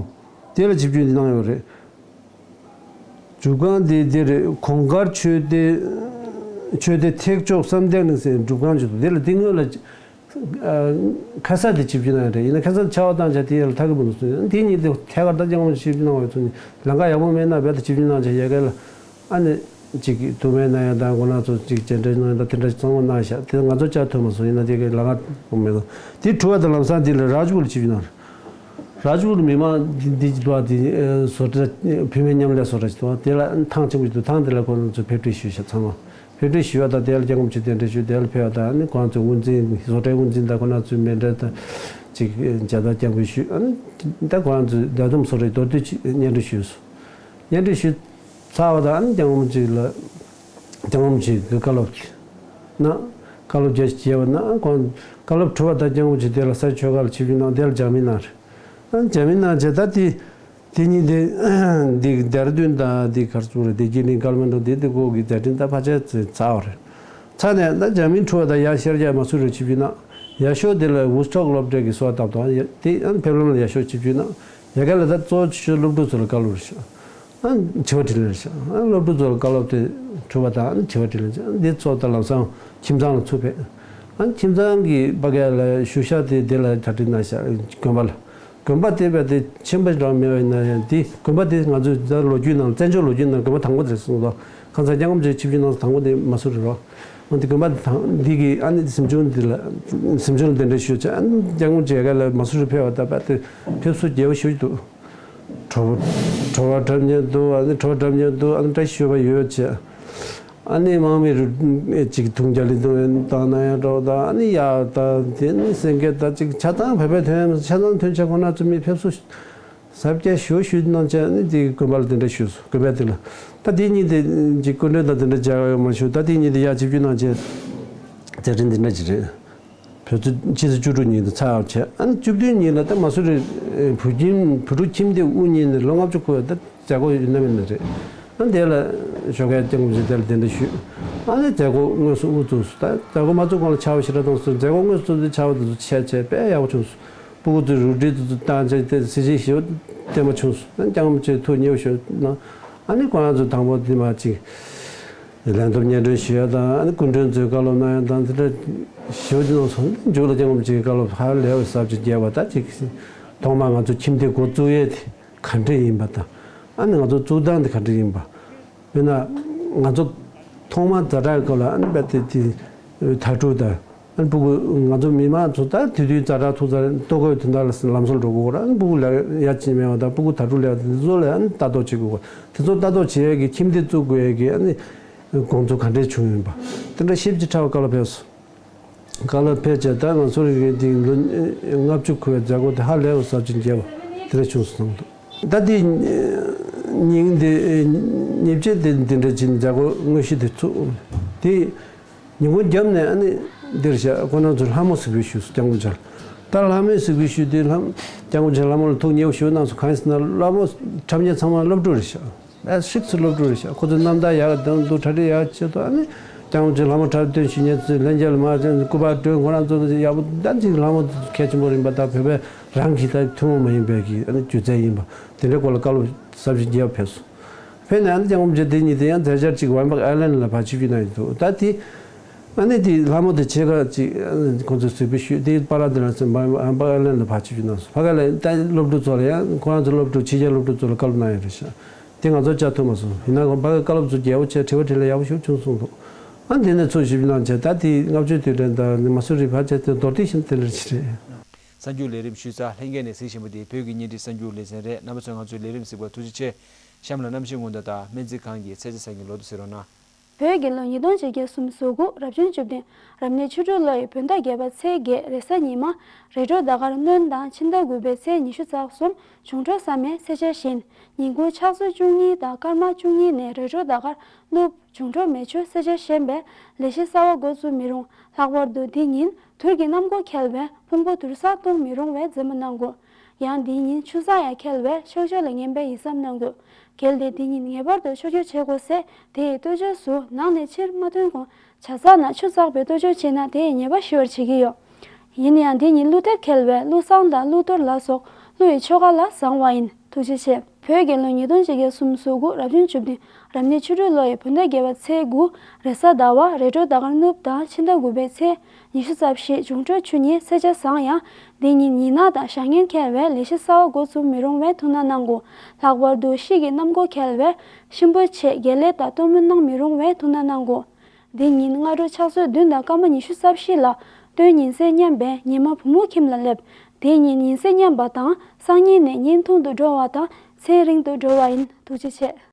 དེ་ལ་ཆིབས་བསྒྱུར་འདི་གནང་ཡོད་རེད། སྒྲུབ་ཁང་དེ་འདི་རེད། གོང་དཀར་ཆོས་སྡེ་ཆོས་སྡེ་ཐེག་མཆོག་བསམ་གཏན་གླིང་ཟེར་སྒྲུབ་ཁང་ཅིག་འདུག་དེ་ལ་དེ་སྔོན་ལ་ཨ་ཁ་སང་དེ་ཆིབས་བསྒྱུར་གནང་ཡོད་རེད། ཡིན་ན་ཁ་སང་ཆར་པ་བཏང་བྱས་དེ་ཡར་ལ་ཐར་གི་མི་འདུག་གསུངས། དེ་ཉིན་དེ་ཐད་ཀར་ད་སྐྱབས་མགོན་ཆེན་པོ་ཆིབས་བསྒྱུར་གནང་བ་ཡོད་ཚུལ་ནི། ལམ་ཁ་ཡག་པོ་མེད་ན་རྦད་དེ་ཆིབས་བསྒྱུར་གནང་བྱས་ཡ་གི་ལ་ཨ་ནི་ཅིག་ཐུགས་སྨོན་གནང་ཡ་དང་། ཁོང་རྣམ་ཚོ་ཅིག་རྗེས་དྲན་གནང་ཡ་དང་། དེ་འདྲ་ཚང་མ་གནང་ཤག་དེ་ང་ཚོ་བཅར་ཐུབ་མ་སོང་། ཡིན་ན་དེ་གི་ལམ་ཁ་མེད་དོ། དེ་གྲུབ་པ་དང་ལམ་སང་དེ་ལ་རཱཇ་པུར་ལ་ཆིབས་བསྒྱུར་གནང་རེད། རཱཇ་པུར་མི་མང་འདི་འདི་འདུག་པ། དེ་བཟོ་གྲྭ་བུད་མེད་མཉམ་ལས་བཟོ་གྲྭ་ཞིག་འདུག་དེ་ལ་ཐང་ཆེན་པོ་ཞིག་འདུག་ཐང་དེ་ལ་ཁོང་རྣམ་ཚོ་ཕེབས་བསུ་ཞུས་ཤག་ཚང་མ་ཕེབས་བསུ་ཞུས་པ་དང་། དེ་ལ་སྐྱབས་མགོན་ཆེན་གདན་འདྲེན་ཞུས། དེ་ལ་ཕེབས་པ་དང་། ཨ་ནི་ཁོང་ཚོའི་དབུ་འཛིན། བཟོ་གྲྭའི་དབུ་འཛིན་དང་ཁོང་རྣམ་ཚོའི་མཎྜལ་དང་ཅིག་མཇལ་དར་བརྐྱང་ཕུད་ཞུས། ཨ་ནི་ད་ཁོང་ཚོའི་ལས་བསྡོམས་བཟོ་གྲྭའི་མདོར་བསྡུས་ཅིག་སྙན་སྒྲོན་ཞུས་སོང་། སྙན་སྒྲོན་ཞུས་ཚར་བ་དང་། ཨ་ནི་སྐྱབས་མགོན་ཆེན་ལ་སྐྱབས་མགོན་ཆེན་གྱིས་བཀའ་སློབ་གནང་། བཀའ་སློབ་རྒྱས་ཤིག་བྱས་པ་ན། ཁོང་བཀའ་སློབ་གྲུབ་པ་དང་། སྐྱབས་མགོན་ཆེན་དེ་ལ་ས་ཆོས་སྒར་ལ་ཆིབས་བསྒྱུར་གནང་། དེ་ལ་ཇ་མིན་གནང་རེད། ཨ་ཇ་མིན་གནང་བྱས། ད་དེ་དེ་ཉིན་དེ་འདི་ཌེ་ར་ལྡུན་དང་འདི་གར་ཚུར་རེད། བདེ་སྐྱིད་གླིང་། ཀ་ཐ་མན་ཌུ། འདི་འདི་སྐོར་གྱི་མཛད་འཕྲིན་ད་ཕལ་ཆེར་ཚར་བ་རེད། ཚར་ནས་ད་ཇ་མིན་གྲུབ་པ་དང་ཡར་ཤར་རྒྱག་མ་སུ་རི་ཆིབས་བསྒྱུར་གནང་། ཡར་ཤོག་དེ་ལ་ཝུ་སི་ཊོག་སློབ་གྲྭའི་གི་གསོལ་བ་བཏབ་དང་། དེ་ཨ་ཕེབས་ལམ་ལ་ཡར་ཤོག་ཆིབས་བསྒྱུར་གནང་། ཡ་ག་ལ་ད་གཙོ་ཆེ་ཤོས་སློབ་ཕྲུག་ཚོ་ལ་བཀའ་སློབ་རེད་ཤག་ཨ་དྲི་བ་དྲིས་ལན་རེད་ཤག་ཨ་སློབ་ཕྲུག་ཚོ་ལ་བཀའ་སློབ་དེ་གྲུབ་པ་དང་། ཨ་དྲི་བ་དྲིས་ལན་བྱས། འདི་ཚོ་ད་ལམ་སང་ཁྱིམ་ཚང་ལ་ཚུར་ཕེབས། ཨ་ཁྱིམ་ཚང་གི་ཕ་གི་ལ་ཞུ་ཤག་དེ་དེ་ལ་གྲ་སྒྲིག་གནང་ཤག་དགོན་པ་ལ། དགོན་པ་དེ་རྦད་དེ་ཆེན་པོ་རང་མེད་པ་ཡིན་ན་ཡང་། དེ་དགོན་པ་དེ་ང་ཚོའི་ད་ལོ་རྒྱུས་ནང་། བཙན་བྱོལ་ལོ་རྒྱུས་ནང་དགོན་པ་དང་པོ་དེ་རེད་གསུངས་སོང་། ཁ་སང་སྐྱབས་མགོན་རྗེ་ཆིབས་བསྒྱུར་གནང་ས་དང་པོ་དེ་མ་སུ་རི་རོ། འོན་ཏེ་དགོན་པ་དང་འདི་གི་ཨ་ནི་གཟིམ་ཆུང་འདི་ལ་གཟིམ་ཆུང་ལ་གདན་འདྲེན་ཞུས་བྱས། ཨ་ནི་སྐྱབས་མགོན་རྗེ་ག་ལ་མ་སུ་རི་ཕེབས་པ་ད་པ་དེ་ཕེབས་བསུ་རྒྱས་པོ་ཞུས་འདུག། བྲོ་བྲོ་བ་འཁྲབ་མཁན་འདུག། ཨ་ནི་བྲོ་བ་འཁྲབ་མཁན་འདུག། ཨ་ནི་བཀྲ་ཤིས་ཞུ་བ་ཡོད་བྱས། ཨ་ནི་དམག་མི་རུ་ཅིག་དུང་རྒྱ་ལི་དུང་བཏང་ན་ཡང་འགྲོ་ད། ཨ་ནི་ཡག་ད་དེ་ནི་སེང་གེ་ད་ཅིག་ཆ་ཚང་བོད་པའི་དོན་ཆ་ཚང་དོན་ཆ་ཁོ་ན་ཚོ་མི་ཕེབས་བསུ་ཟབ་རྒྱས་ཞུ་ཞུ་གནང་བྱས། ཨ་ནི་དེ་དགོན་པ་ལ་དེ་འདྲ་ཞུས་སོང་། དགོན་པ་དེ་ལ་ད་དེ་ཉིན་དེ་ཅིག་སྐུ་མགྲོན་དང་དེ་འདྲ་མཇལ་ཡོད་མ་ཞུ། ད་དེ་ཉིན་དེ་ཡར་ཆིབས་བསྒྱུར་གནང་བྱས་དེ་རིང་དེ་འདྲ་ཅིག་རེད། བོད་ཚེས་ཕྱི་ཚེས་བཅུ་དྲུག་ཉིན་དུ་ཚར་བྱས། ཨ་ནི་བཅུ་བདུན་ཉིན་ལ་ད་མ་སུ་རི་བོད་ཁྱིམ་བོད་ཕྲུག་ཁྱིམ་སྡེ་དབུ་བརྙེས་ནས་ལོ་ལྔ་བཅུ་འཁོར་བའི་ད་མཛད་སྒོ་ཡིན་ན་མིན་ན་རེད། ཨ་ནི་དེ་ལ་ཞོགས་ཀའི་སྐྱབས་མགོན་རྗེ་དེ་ལ་གདན་འདྲེན་ཞུས། ཨ་ནི་མཛད་སྒོ་དངོས་སུ་དབུ་བཙུགས་སོང་། ད་མཛད་སྒོ་མ་བཙུགས་གོང་ལ་ཆར་པ་ཞེ་དྲག་བཏང་སོང་། མཛད་སྒོ་དངོས་སུ་ཚོགས་དུས་ཆར་པ་དེ་ཚོ་ཆད་བྱས་དཔེ་ཡག་པོ་བྱུང་སོང་། སྤུ་གུ་ཚོས་རུ་སྒྲིག་དེ་ཚོ་བཏང་བྱས་དེ་གཟི་བརྗིད་ཞེ་པོ་བརྟན་པོ་བྱུང་སོང་། ཨ་ནི་སྐྱབས་མགོན་རྗེ་ཐུགས་མཉེས་པོ་ཞུ་གནང་། ཨ་ནི་ཁོ་རང་ཚོ་དང་པོ་དེ་མ་ཅིག་ལན་ཐོབ་སྙན་སྒྲོན་ཞུ་ཡ་དང་། ཨ་ནི་སྐུ་མགྲོན་ཚོས་བཀའ་སློབ་གནང་ཡ་དང་དེ་འདྲ་ཞུ་གནང་སོང་། མཇུག་ལ་སྐྱབས་མགོན་རྗེ་གི་བཀའ་སློབ་ཧ་ལས་པའི་ཟབ་ཅིང་རྒྱས་པ། ད་ཅིག་ཐོག་མར་ང་ཚོ་ཁྱིམ་སྡེ་འགོ་བཙུགས་ཡས་དེ་ག་འདྲ་ཡིན་པ་དང་། ཨ་ནི་ང་ཚོ་བཙུགས་སྟངས་དེ་ག་འདྲ་ཡིན་པ། དཔེར་ན་ང་ཚོ་ཐོག་མར་ཛ་དྲག་གི་སྐབས་ལ་ཨ་ནི་རྦད་དེ་དེ་དྭ་ཕྲུག་དང་། ཨ་ནི་སྤུ་གུ་ང་ཚོ་མི་མང་ཚོ་ད་དེ་དུས་ཛ་དྲག་ཐུག་ཚར་ལྟོ་གོས་དོན་དག་ལ་ལམ་སང་འགྲོ་དགོས་ར། ཨ་ནི་སྤུ་གུ་ལ་ཡ་ཅི་མེད་པ་དང་སྤུ་གུ་དྭ་ཕྲུག་ལ་ཡ་དེ་ཚོ་ལ་ཨ་ནི་ལྟ་རྟོག་བྱེད་དགོས། དེ་ཚོ་ལྟ་རྟོག་བྱེད་ཡས་ཀྱི་ཁྱིམ་སྡེ་བཙུགས་དགོས་ཡས་ཀྱི་ཨ་ནི་དགོངས་ཚུལ་ག་འདྲས་བྱུང་ཡིན་པ་དེ་འདྲ་ཞིབ་ཅིག་ཕྲ་བ་བཀའ་སློབ་ཕེབས་སོང་། བཀའ་སློབ་ཕེབས་བྱས་ད་ང་ཚོ་རིག་གནས་འདི་ལོ་ལྔ་བཅུ་འཁོར་བའི་མཛད་སྒོ་དེ་ཧ་ལས་པ་ཟབ་ཅིང་རྒྱས་པ་དེ་འདྲ་བྱུང་སོང་། ད་དེ་ཉིན་དེ་ཉིན་བྱེད་དེ་འདི་འདྲ་ཅིག་མཛད་སྒོ་དངོས་གཞི་དེ་ཚུགས་དེ། ཉིན་གུང་རྒྱབ་ནས་ཨ་ནི་འདིར་བཞག་ཁོ་རང་ཚོ་ལྷ་མོ་གཟིགས་འབུལ་ཞུས་སོང་། སྐྱབས་མགོན་མཇལ། ད་ལྷ་མོའི་གཟིགས་འབུལ་ཞུས་དུས་ལྷ་སྐྱབས་མགོན་མཇལ་ལྷ་མོ་ལ་ཐུགས་མཉེས་པོ་ཞུ་གནང་སོང་། གང་ཡིན་ཟེར་ན་ལྷ་མོ་འཁྲབ་མཁན་ཚང་མ་སློབ་ཕྲུག་རེད་ཤག་ཨ་ཧྲིག་ཚུར་སློབ་ཕྲུག་རེད་ཤག་ཁོ་ཚོ་རྣམ་ཐར་ཡག་ག་འདུག་གྲ་སྒྲིག་ཡག་བྱེད་དོ། ཨ་ནི་སྐྱབས་མགོན་མཇལ་ལྷ་མོ་འཁྲབ་སྟོན་ཞུ་མཁན་ཚོས་ལྷན་རྒྱས་ལ་མར་སྐུ་པར་སྤྲོད། ཁོ་རང་ཚོ་ཡག་པོ་ད་ཅིག་ལྷ་མོ་གལ་ཆེན་པོ་རེད་པ། ད་བོད་པའི་རང་གི་ད་ཐུན་མོང་མ་ཡིན་པའི་གི་ཨ་ནི་སྒྱུ་རྩལ་ཡིན་པ་དེ་འདྲའི་སྐོར་ལ་བཀའ་སློབ་ཟབ་ཅིང་རྒྱས་པ་ཕེབས་སོང་། ཕེབས་ནས་ཨ་ནི་སྐྱབས་མགོན་མཇལ་དེ་ཉིད་དེ་ཡང་མཛད་འཆར་ཅིག་ཝན་པག་ཨའི་ལན་ལ་ཕར་ཆིབས་བསྒྱུར་གནང་ཡོད་འདུག་ད་དེ་ཨ་ནི་དེ་ལྷ་མོ་དེ་ཕྱེད་ཀ་ཅིག་ཨ་ནི་ཁོང་ཚོས་གཟིགས་འབུལ་ཞུས་དེ་པ་ར་དེ་རང་ཚོས་ཝན་པག་ཨའི་ལན་ལ་ཕར་ཆིབས་བསྒྱུར་གནང་སོང་། ཕ་ག་ལ་ད་སློབ་ཕྲུག་ཚོ་ལ་ཡང་ཁོ་རང་ཚོ་སློབ་ཕྲུག་ཕྱི་རྒྱལ་སློབ་ཕྲུག་ཚོ་ལ་བཀའ་སློབ་གནང་ཡོད་རེད་ཤག་དེ་ང་ཚོ་བཅར་ཐུབ་མ་སོང་། ཡིན་ན་ཕ་གའི་བཀའ་སློབ་ཚོ་རྒྱས་པོ་བྱས། དྲི་བ་དྲིས་ལན་ཡག་པོ་ཞིག་བྱུང་སོང་འདུག་ཨ་དེ་ནས་ཚུར་ཞིབ་གནང་བྱས་ད་དེ་ལྔ་བཅུའི་དུས་དྲན་དང་མ་སུ་རི་ཕར་བྱས་ཏེ་མདོར་བསྡུས་ཤིག་དེ་འདྲ་ཞིག་རེད། གསར་འགྱུར་ལས་རིམ་ཞུས་ཚར། ལྷན་རྒྱས་ནས་གཟིགས་བཞིན་པ་དེ་བོད་ཀྱི་བརྙན་འཕྲིན་གསར་འགྱུར་ལེ་ཚན་རེད། རྣམ་པ་ཚོས་ང་ཚོའི་ལས་རིམ་གཟིགས་པར་ཐུགས་རྗེ་ཆེ། གཤམ་ལ་གནམ་གཤིས་སྔོན་བརྡ་དང་སྨན་རྩིས་ཁང་གི་ཚེས་ཆ་གསར་རྙིང་ལོ་ཐོ་གཟིགས་རོགས་གནང་། བོད་ཀྱི་ལོ་ཉིས་སྟོང་ཉི་ཤུ་རྩ་དགུ་རབ་བྱུང་བཅུ་བདུན་རབ་གནས་ཆུ་སྦྲུལ་ལོ་ཡི་བོད་ཟླ་བརྒྱད་པ་ཚེས་བརྒྱད་རེས་གཟའ་ཉི་མ། རེས་འགྲོགས་ཟླ་སྐར་སྣྲོན་དང་ཕྱི་ཟླ་དགུ་པའི་ཚེས་ཉི་ཤུ་རྩ་གསུམ་འབྱུང་འཕྲོད་གཟའ་སྨེ་ཚེས་ཆ་གཞན། ཉིན་གུང་ཕྱག་ཚོད་བཅུ་གཉིས་དང་སྐར་མ་བཅུ་གཉིས་ནས་རེས་འགྲོགས་ཟླ་སྐར་ནུབ། འབྱུང་འཕྲོད་མེ་ཆུ་ཚེས་ཆ་གཞན་པས་ལས་གཞི་གསར་པ་འགོ་བཙུགས་མི་རུང་། ལྷག་པར་དུ་འདི་ཉིན་དུར་གྱི་གནམ་སྒོ་ཁེལ་བས་ཕུང་པོ་དུར་སར་གཏོང་མི་རུང་བའི་མཛད་མོ་གནང་དགོས། ཡང་འདི་ཉིན་ཆུ་གཟར་ཡང་ཁེལ་བས་ཕྱོགས་ཆོས་ལ་ངན་པའི་ཡིད་བསམ་གནང་དགོས། གལ་ཏེ་འདི་ཉིན་ངེས་པར་དུ་ཕྱོགས་སྐྱོར་བྱེད་དགོས་ཚེ་དེ་ཡི་ལྟོ་ཆས་སུ་ནང་ནས་ཕྱིར་མ་ཐོན་གོང་ཇ་ཚགས་ནང་ཆུ་བཙགས་པའི་ལྟོ་ཆས་བྱས་ན་དེ་ཡི་ཉེས་པ་ཞི་བར་བྱེད་ཀྱི་ཡོད། ཡིན་ཡང་འདི་ཉིན་ཀླུ་གཏེར་ཁེལ་བས་ཀླུ་བསང་དང་ཀླུ་གཏོར་ལ་སོགས་ཀླུ་ཡི་ཆོ་ག་ལ་བཟང་བ་ཡིན། ཐུགས་རྗེ་ཆེ། བོད་ཀྱི་ལོ་ཉིས་སྟོང་ཆིག་བརྒྱ་སུམ་ཅུ་སོ་དགུ་རབ་བྱུང་བཅུ་བདུན་རབ་གནས་ཆུ་སྦྲུལ་ལོ་ཡི་བོད་ཟླ་བརྒྱད་པ་ཚེས་དགུ་རེས་གཟའ་ཟླ་བ་རེས་འགྲོགས་ཟླ་སྐར་ནུབ་དང་ཕྱི་ཟླ་དགུ་པའི་ཚེས་ཉི་ཤུ་རྩ་བཞི་འབྱུང་འཕྲོད་ཆུ་གཉིས་ཚེས་ཆ་བཟང་ཡང་འདི་ཉིན་ཡིན་ན་དང་བྱ་ངན་ཁེལ་བས་ལས་གཞི་གསར་པ་འགོ་འཛུགས་མི་རུང་བའི་ཐུགས་སྣང་གནང་དགོས། ལྷག་པར་དུ་དཔྱིད་ཀྱི་གནམ་སྒོ་ཁེལ་བས་གཤིན་པོའི་ཆེད་དགེ་ལས་དང་གཏོར་སྨོན་གནང་མི་རུང་བའི་ཐུགས་སྣང་གནང་དགོས། འདི་ཉིན་སྔ་དྲོ་ཕྱག་ཚོད་བདུན་དང་སྐར་མ་ཉི་ཤུ་རྩ་བཞི་ལ་སྟོན་ཉིན་སྲས་མཉམ་པས་ཉི་མ་བུ་མོ་ཁྱིམ་ལ་སླེབས། དེ་ཉིན་ཉིན་སྲས་མཉམ་པ་དང་སང་ཉིན་ནས་བརྙན་ཐུང་དུ་འགྲོ་བ་དང་མཚན་རིང་དུ་འགྲོ་བ་ཡིན། ཐུགས་རྗེ་ཆེ།